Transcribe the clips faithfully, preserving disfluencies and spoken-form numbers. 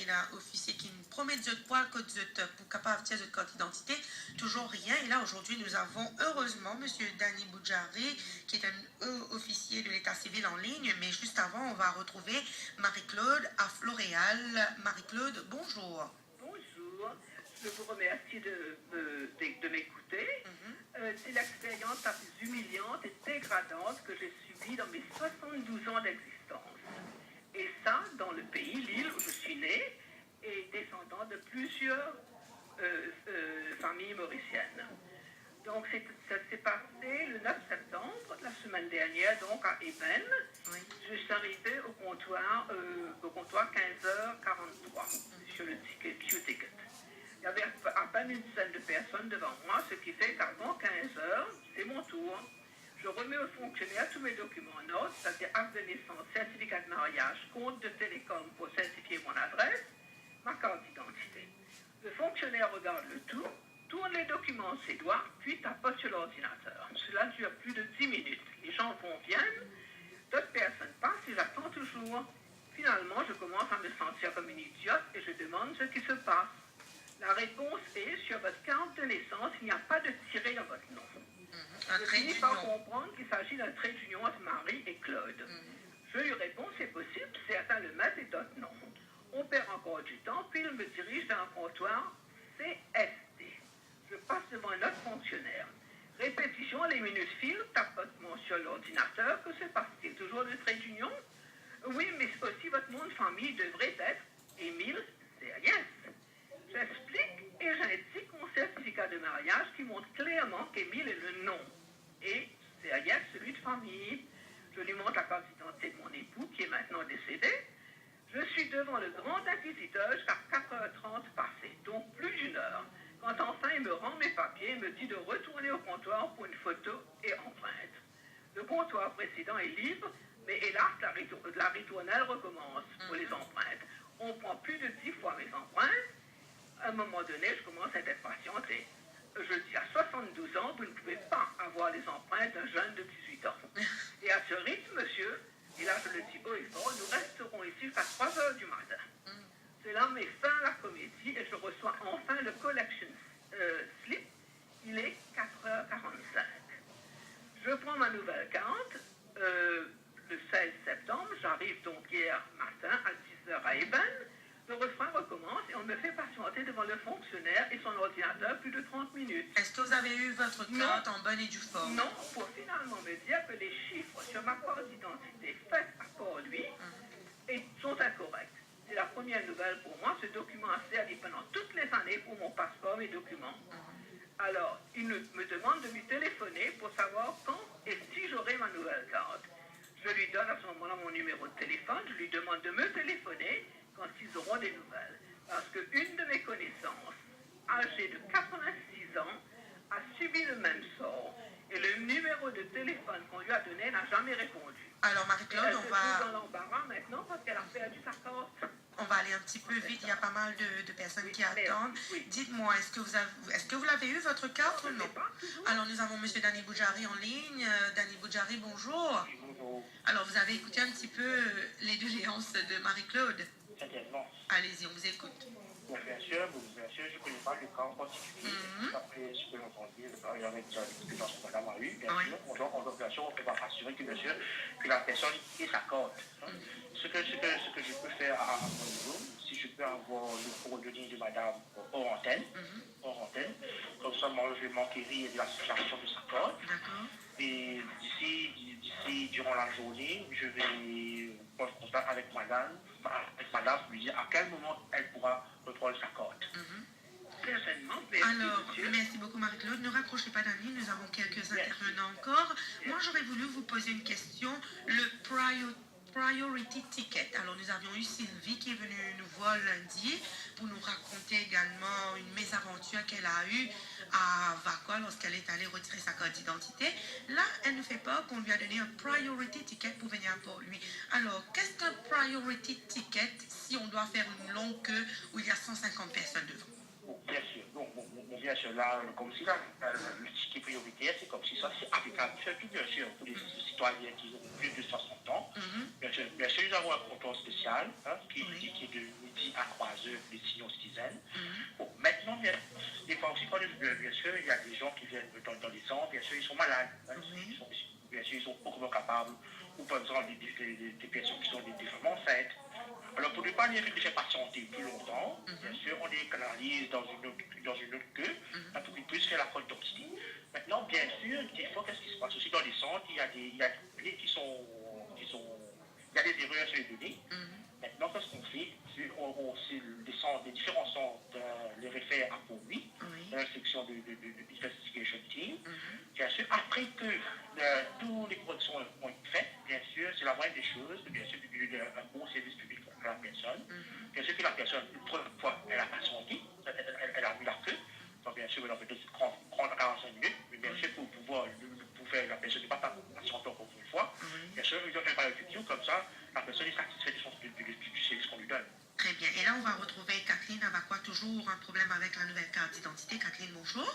a ofisie ki'nn promet zot pou al kot zot pou kapav tir zot kart idantite, touzour rien. E la, aujourd'hui, nous avons heureusement monsieur Dany Boudjari, qui est un haut officier de l'état civil en ligne. Mais juste avant, on va retrouver Marie-Claude à Floréal. Marie-Claude, bonjour. Bonjour, je vous remercie de, me- de- de m'écouter. Mhm. Euh, c'est l'expérience la plus humiliante et dégradante que j'ai subie dans mes soixante-douze ans d'existence. Et ça, dans le pays, l'île où je suis née et descendant de plusieurs euh, euh, familles mauriciennes. Donc, c'est- ça s'est passé le neuf septembre, la semaine dernière, donc à Ébène. Oui. Je suis arrivée au comptoir, euh, au comptoir quinze heures quarante-trois sur le ticket, Q-Ticket. Il y avait à peine une dizaine de personnes devant moi, ce qui fait qu'avant quinze heures, c'est mon tour. Je remets au fonctionnaire tous mes documents en ordre, c'est-à-dire acte de naissance, certificat de mariage, compte de télécom pour certifier mon adresse, ma carte d'identité. Le fonctionnaire regarde le tout, tourne les documents de ses doigts, puis tapote sur l'ordinateur. Cela dure plus de dix minutes. Les gens vont, viennent, d'autres personnes passent et j'attends toujours. Finalement, je commence à me sentir comme une idiote et je demande ce qui se passe. La réponse est, sur votre carte de naissance, il n'y a pas de tiret dans votre nom. Mhm. Un trait d'union. Je finis par comprendre qu'il s'agit d'un trait d'union entre Marie et Claude. Mhm. Je lui réponds, c'est possible, certains le mettent et d'autres non. On perd encore du temps, puis il me dirige vers un comptoir C S D. Je passe devant un autre fonctionnaire. Répétition, les minutes filent, tapotement sur l'ordinateur, que se passe-t-il ? Toujours le trait d'union ? Oui, mais aussi votre nom de famille devrait être Émile Seriès. J'explique et j'indique mon certificat de mariage qui montre clairement qu'Émile est le nom et Seriès celui de famille. Je lui montre la carte d'identité de mon époux qui est maintenant décédé. Je suis devant le grand inquisiteur jusqu'à quatre heures trente passées, donc plus d'une heure, quand enfin il me rend mes papiers et me dit de retourner au comptoir pour une photo et empreinte. Le comptoir précédent est libre, mais hélas, la, rito- la ritournelle recommence pour les empreintes. On prend plus de dix fois mes empreintes. À un moment donné, je commence à être impatiente et je dis, à soixante-douze ans, vous ne pouvez pas avoir les empreintes d'un jeune de dix-huit ans. Et à ce rythme, monsieur, et là je le dis haut et fort, nous resterons ici jusqu'à trois heures du matin. Cela met fin à la comédie et je reçois enfin le collection euh, slip. Il est quatre heures quarante-cinq. Je prends ma nouvelle carte euh, le seize septembre. J'arrive donc hier matin à dix heures à Ébène. Le refrain recommence et on me fait patienter devant le fonctionnaire et son ordinateur plus de trente minutes. Est-ce que vous avez eu votre carte en bonne et due forme ? Non, pour finalement me dire que les chiffres sur ma carte d'identité faite à Port-Louis et sont incorrects. C'est la première nouvelle pour moi. Ce document a servi pendant toutes les années pour mon passeport, mes documents. Alors, il me demande de lui téléphoner pour savoir quand et si j'aurai ma nouvelle carte. Je lui donne à ce moment-là mon numéro de téléphone, je lui demande de me téléphoner quand ils auront des nouvelles. Parce qu'une de mes connaissances, âgée de quatre-vingt-six ans, a subi le même sort. Et le numéro de téléphone qu'on lui a donné n'a jamais répondu. Alors, Marie-Claude, on va... Elle se trouve dans l'embarras maintenant parce qu'elle a perdu sa carte. On va aller un petit peu vite, il y a pas mal de, de personnes qui attendent. Oui. Dites-moi, est-ce que vous avez, est-ce que vous l'avez eu, votre carte, ou non ? Je l'ai pas, toujours. Alors, nous avons monsieur Dany Boudjari en ligne. Euh, Dany Boudjari, bonjour. Oui, bonjour. Alors, vous avez écouté un petit peu, euh, les doléances de Marie-Claude. Certainement. Allez-y, on vous écoute. Bon, bien sûr, bon, bien sûr, je connais pas le cas en particulier. Mhm. D'après ce que j'entends dire, je travaille avec, euh, l'expérience que madame a eue, bien sûr. On doit, on doit, bien sûr, on va assurer que, bien sûr, que la personne ait sa carte, hein. Ce que, ce que, ce que je peux faire à, à mon niveau, si je peux avoir le coordonnées de madame hors antenne, hors antenne, comme ça, moi, je vais m'enquérir de la situation de sa carte. D'accord. Et d'ici, d'ici, durant la journée, je vais prendre contact avec madame, avec madame, lui dire à quel moment elle pourra reprendre sa carte. Mhm. Certainement. Merci, monsieur. Alors, merci beaucoup, Marie-Claude. Ne raccrochez pas, Dany, nous avons quelques intervenants encore. Moi, j'aurais voulu vous poser une question. Le prior- priority ticket. Alors, nous avions eu Sylvie qui est venue nous voir lundi pour nous raconter également une mésaventure qu'elle a eue à Vacoa lorsqu'elle est allée retirer sa carte d'identité. Là, elle nous fait part qu'on lui a donné un priority ticket pour venir à Port-Louis. Alors, qu'est-ce qu'un priority ticket si on doit faire une longue queue où il y a cent cinquante personnes devant ? Bon, bien sûr. Bon, bon, bon, bon, bien sûr, là, euh, comme si là, euh, le ticket prioritaire, c'est comme si ça, c'est applicable surtout, bien sûr, pour les citoyens qui ont plus de soixante ans. Mhm. Bien sûr, bien sûr, nous avons un comptoir spécial, hein, qui, oui, qui, qui est de midi à trois heures pour les senior citizens. Mhm. Bon, maintenant, bien, des fois aussi, quand les, bien sûr, il y a des gens qui viennent dans, dans les centres, bien sûr, ils sont malades, hein, oui, ils sont, bien sûr, ils sont pas encore capables, ou par exemple des, des, des, des personnes qui sont des, des femmes enceintes. Alors, pour ne pas les, les faire patienter plus longtemps, mhm, bien sûr, on les canalise dans une autre, dans une autre queue, mhm, hein, pour qu'ils puissent faire la carte d'identité. Maintenant, bien sûr, des fois, qu'est-ce qui se passe aussi dans les centres? Il y a des, il y a des données qui sont, qui sont, il y a des erreurs sur les données. Mhm. Maintenant, qu'est-ce qu'on fait? C'est, on, on, c'est les centres, les différents centres, euh, les réfèrent à Port-Louis, oui, dans la section de, de, de, de Investigation Team. Mhm. Bien sûr, après que, euh, toutes les corrections ont été faites, bien sûr, c'est la moindre des choses, bien sûr, de donner un bon service public à la personne. Mhm. Bien sûr que la personne, une première fois, elle a patienté, elle, elle, elle, elle a mis la queue. Donc, bien sûr, on peut prendre, prendre quarante-cinq minutes, mais bien sûr, pour pouvoir, pour faire la personne ne pas patienter encore une fois, oui, bien sûr, ils ont fait par le futur, comme ça, la personne est satisfaite de son, de, de, du service qu'on lui donne. Très bien. Et là, on va retrouver Kathleen Avakwa, toujours un problème avec la nouvelle carte d'identité. Kathleen, bonjour.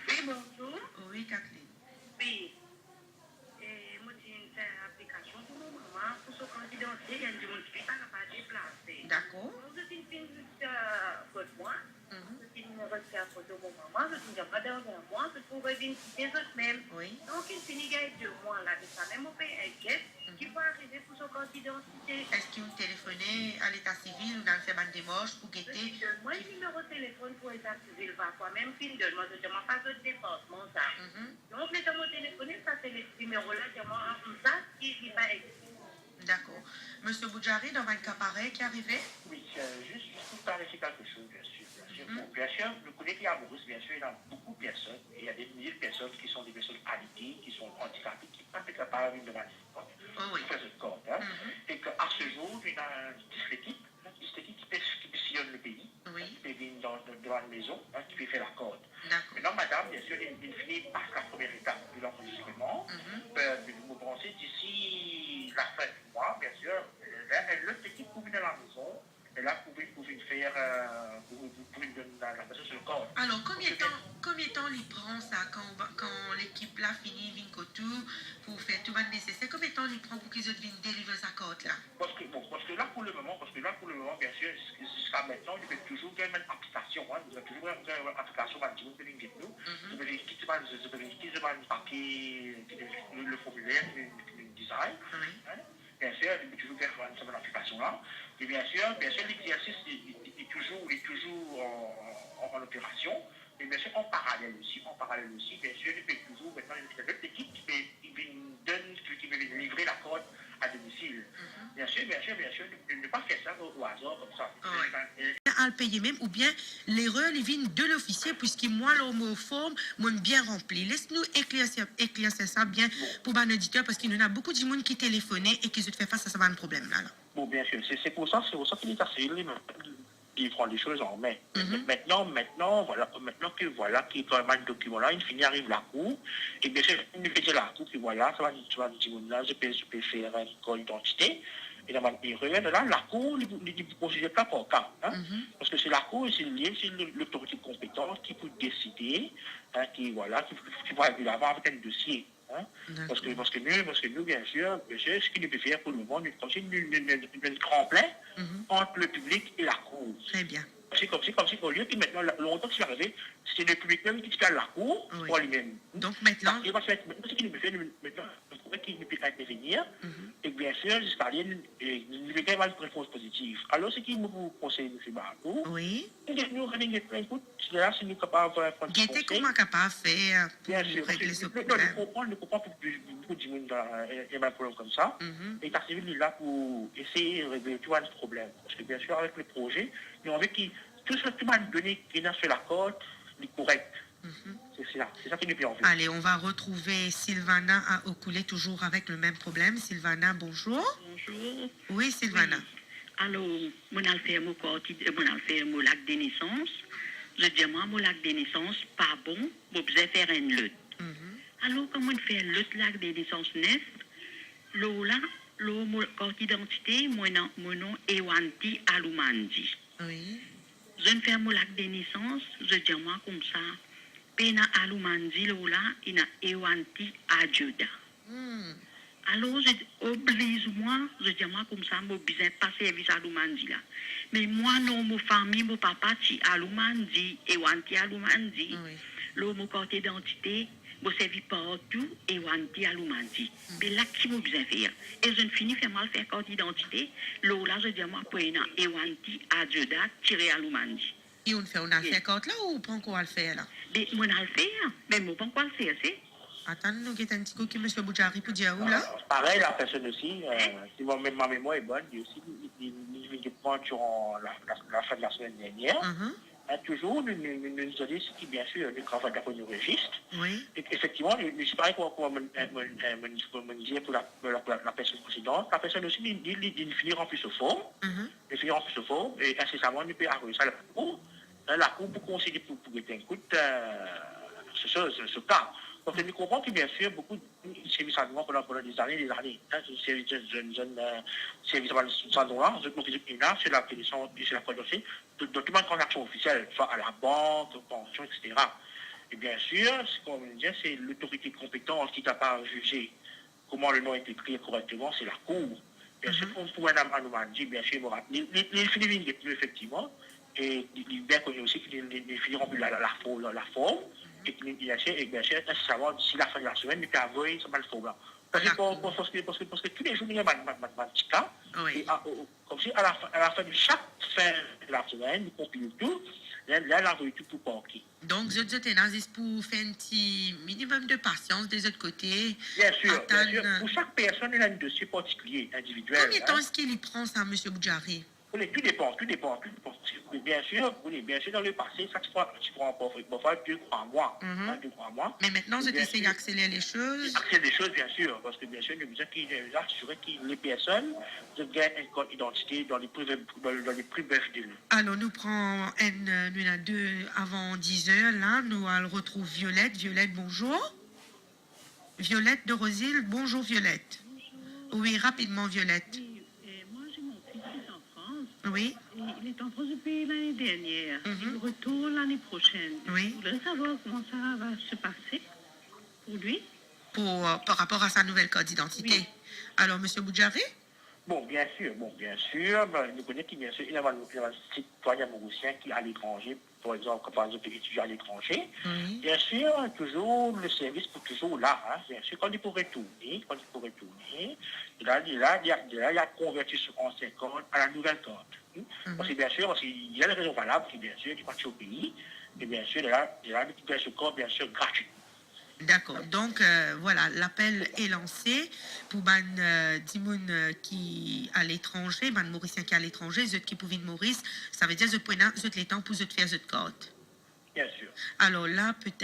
Oui, bonjour. Oui, Kathleen. Oui. E mo ti finn fer aplikasion pou mo mama pou so kart didantite, enn dimoun ki pa kapav deplase. Dakor. Donk, zot inn finn zis, euh, kot mwa. Mhm. Zot inn refer foto mo mama, zot inn dir mwa, dan de mwa, zot pou revinn kite zot mem. Wi. Donk, inn fini gagn de mwa la de sa, me mo pe inkiet, mhm, ki pou arive pou so kart didantite. Eski ou telefone a leta sivil, ou al fer bann demars pou gete? Zot inn donn mwa ki- nimero telefonn pou leta sivil, parfwa mem finn donn mwa, zot dir mwa pa zot departman sa. Mhm. Donk, letan mo telefone, sa se le nimero la, dir mwa, ah, koumsa, ki, ki pa existe. Dakor. Misie Boudjari, dan bann ka parey ki arive? Wi, euh, zis, zis pou klarifie kelke soz, bien sûr, bien sûr. Mhm. Bon, bien sûr, nou kone ki a Moris, bien sûr, il y a beaucoup de personnes, et il y a des milliers de personnes qui sont des personnes alitées, qui sont handicapées, ki pa pe kapav vinn devan, oh wi, pou fer zot kart, hein. Mhm. E ke a se zour, ena dis lekip, dis lekip ki pe, ki pe siyon lepei, wi, ki pe vinn dan, dan, dan bann mezon, hein, ki pe fer lakart. Dakor. Maintenant, madame, bien sûr, inn, inn fini pas la première étape de l'enregistrement. Mhm. Euh, mo panse d'ici la fin du mois, bien sûr, euh, la, lot lekip pou vinn a la mezon, e la pou vinn, pou vinn fer, euh, pou, pou, pou vinn donn la, la personne le carte. Alor, konbien tan, konbien tan li pran sa, kan, kan lekip la fini vinn kot ou pou fer tou bann neseser, konbien tan li pran pou ki zot vinn delivre sa kart la? Parski, bon, parski la, pou le moman, parski la, pou le moman, bien sûr, zis-, ziska aster, nou pe touzour gagn bann aplikasion, hein, nou pe touzour gagn, gagn aplikasion, bann dimoun pe vinn get nou, mhm, nou pe vinn kit bann, nou pe vinn kit bann papie, ki, le, le formiler ki, ki design, wi, hein, bien sûr, nou pe touzour gagn bann, sa bann aplikasion la, e bien sûr, bien sûr, lexersis, li, li, li touzour, li touzour an, an, an operasion, e bien sûr, an paralel osi, an paralel osi, bien sûr, nou pe touzour, aster, ena lot lekip ki pe, ki vinn donn, ki, ki pe vinn livre lakart a domisil. Mhm. Bien sûr, bien sûr, bien sûr, nou, nou, nou pa fer sa o, o azar koumsa. Wi. Al peye mem, oubien lerer li vinn de lofisie, puiski mwa lor mo form, mo'nn bien ranpli. Les nou eklersi, eklersi sa bien, bon, pou bann oditer, parski nou ena boukou dimoun ki telefone e ki zot fer fas a sa bann problem la, la. Bon, bien sûr, c'est, c'est pour ça, c'est pour ça que l'État civil, lui, il prend les choses en main. Mhm. Maintenant, maintenant, voilà, maintenant que, voilà, que quand même le document là, il finit, arrive lakour, e bien sûr, nou pe dir lakour ki, voilà, sa va, sa va, dimoun la, zot pe, zot pe fer enn kart didantite, e dan bann erer la, lakour, li, li, li pou konsidere ka par ka, hein, mhm, parski se lakour, se li, se le, lotorite konpetan ki pou deside, hein, ki, voilà, ki, ki pou al de lavan avek enn dosie. Hein? Dakor. Parski, parski nou, parski nou, bien sûr, bien sûr, seki nou pe fer pou le moman, nou, konmsi nou, nou, nou, nou, nou tranplin, mhm, ant le piblik e lakour. Tre bien. Se konmsi, konmsi, olie ki aster la, lontan ki arive, se le piblik mem ki ti al lakour, wi, par limem. Donk aster, aster, aster, seki nou pe fer, nou, aster, nou trouve ki nou pe intervenir, mhm, e bien sûr, ziska aster, nou, e, nou pe gagn bann repons pozitif. Alor, seki nou pou konsey misie Barco, wi, nou, nou revinn get, ekout, si la, si nou kapav, euh, pran... Gete konsey. Kouma kapav fer pou, bien sûr, regle parski se problem. Non, nou konpran, nou konpran pou, pou, pou dimoun ena, euh, ena problem koumsa. Mhm. E Leta sivil, li la pou esey rezoud tou bann problem. Parski, bien sûr, avek le proze, nou anvi ki tou sa, tou bann done ki ena sou lakart, li korek. Mhm. Se sa, se sa ki nou pe anvi. Allez, on va retrouver Sylvana à Okoulé, toujours avec le même problème. Sylvana, bonjour. Bonjour. Oui, Sylvana. Oui. Alor, mo'nn al fer mo kart, mo'nn al fer mo lakt de nesans. Zot dir mwa mo lakt de nesans pa bon, mo bizin fer enn lot. Mhm. Alor, kan mo'nn fer lot lakt de nesans nef, lor la, lor mo kart didantite, mo ena mo nom Ewanti Aloumandi. Oui. Zot inn fer mo lakt de nesans, zot dir mwa koumsa, pena Alumanji lor la, ena Ewanti Ajoda. Hmm. Alor, zot obliz mwa, zot dir mwa koumsa, mo bizin pa servi sa Alumanji la. Me mwa non, mo fami, mo papa ti Alumanji, Ewanti Alumanji. Wi. Lor mo kart idantite, mo servi partou Ewanti Alumanji. Hmm. Me la ki mo bizin fer? E zot inn fini fer mwa al fer kart idantite, lor la zot dir mwa pou ena Ewanti Ajoda tire Alumanji. Ki ou'nn fer, ou'nn al fer kart la ou pankor al fer la? Be, mo'nn al fer, me mo pankor al serse. Atann, nou get enn ti kou ki Misie Boudjari pou dir ou la. Parey, la personn osi, euh, si mo mem, ma memwar est bonne, li osi, li, li, li, li vinn get mwa diran la, la, la fin de la semaine dernière. Mhm. Hein, toujours, nou, nou, nou, nou dir li ki, bien sûr, nou travay dapre nou rezis. Wi. E efektivman, nou, nou, se parey kouma, kouma mo, mo, mo, mo, mo dir pou la, la, la, la personn presedan. La personn osi, li, li, li, li fini ranpli so form. Mhm. Li fini ranpli so form, e insesaman, nou pe avoy sa lakour. Hein, lakour pou konsidere, pou, pou get enn kout, euh, so, so, so, so ka. Donk, nou konpran ki, bien sûr, boukou de moun servi sa dwa pandan, pandan dezane, dezane. Hein, servi zot, zot, zot, euh, servi sa, sa dwa la, zot, donk, zot ena, se la konesans, se la konesans, dan, dan tou bann tranzaksion ofisiel, swa a labank, pansion, et cetera. E bien sûr, se, kouma nou dir, se lotorite konpetan ki kapav zize kouma le nom est écrit correctement, se lakour. Bien sûr, mhm, pou, pou enn Alumanji, bien sûr, mo rap-, li, li, li fini vinn get nou, efektivman, e li, li bien koni osi ki li, li, li fini ranpli la, la, la for-, la, la form, mhm, e ki li, bien sûr, e bien sûr, insesaman, disi la fin de la semaine, li pe avoy sa bann form la. Parski, dakor, parski, parski, parski toulezour, nou ena bann, bann, bann, bann ti ka, wi, e a, o, o, koumsi a la fin, a la fin de sak fin de la semaine, nou konpil tou, la, la, nou avoy tou pou parke. Donk, zot, zot ena zis pou fer enn ti minimum de pasians de zot kote. Bien sûr, bien sûr. Atann. Pou sak personn, ena enn dosie partikilie, individiel, hein. Konbien tan eski li pran sa, Misie Boudjari? Wi, tou depan, tou depan, tou depan. Bien sûr, wi, bien sûr, dan lepase, sa ti pran, ti pran parfwa, parfwa de, trwa mwa, mhm, hein, de, trwa mwa. Me aster, zot esey akseler le soz. Akseler le soz, bien sûr, parski, bien sûr, nou bizin ki, asire ki le personn, zot gagn enn kart idantite dan le pli bref, dan, dan le pli bref delai. Alor, nou pran enn, euh, nou ena de avan diz er la, nou al retrouv Violette. Violette, bonjour. Violette de Rosil, bonjour Violette. Bonjour. Oui, rapidement, Violette. Oui, euh, moi, j'ai mon fils qui est en France. Oui. Et il est en France depuis l'année dernière. Mhm. Il retourne l'année prochaine. Oui. Je voudrais savoir comment ça va se passer pour lui. Pour, euh, par rapport à sa nouvelle carte d'identité. Oui. Alors, Monsieur Boudjari? Bon, bien sûr, bon, bien sûr, ben, nou kone ki, bien sûr, ena bann, ena bann sitwayin morisien ki aletranze, par exanp, kan, par exanp, etidie aletranze. Oui. Bien sûr, touzour, le servis pou touzour la, hein, bien sûr, kan li pou retourne, kan li pou retourne, la, li, la, li a, la, li a konverti so ansien kart a la nouvelle carte, hein. Mhm. Parski, bien sûr, parski ena enn rezon valab ki, bien sûr, li parti o pei, e bien sûr, la, la, li gagn so kart, bien sûr, gratwi. Dakor. Donk, euh, vwala, lapel e lanse pou bann, euh, dimoun, euh, ki aletranze, bann Morisien ki aletranze, zot ki pou vinn Moris, savedir zot pou ena zot letan pou zot fer zot kart. Bien sûr. Alor la, petet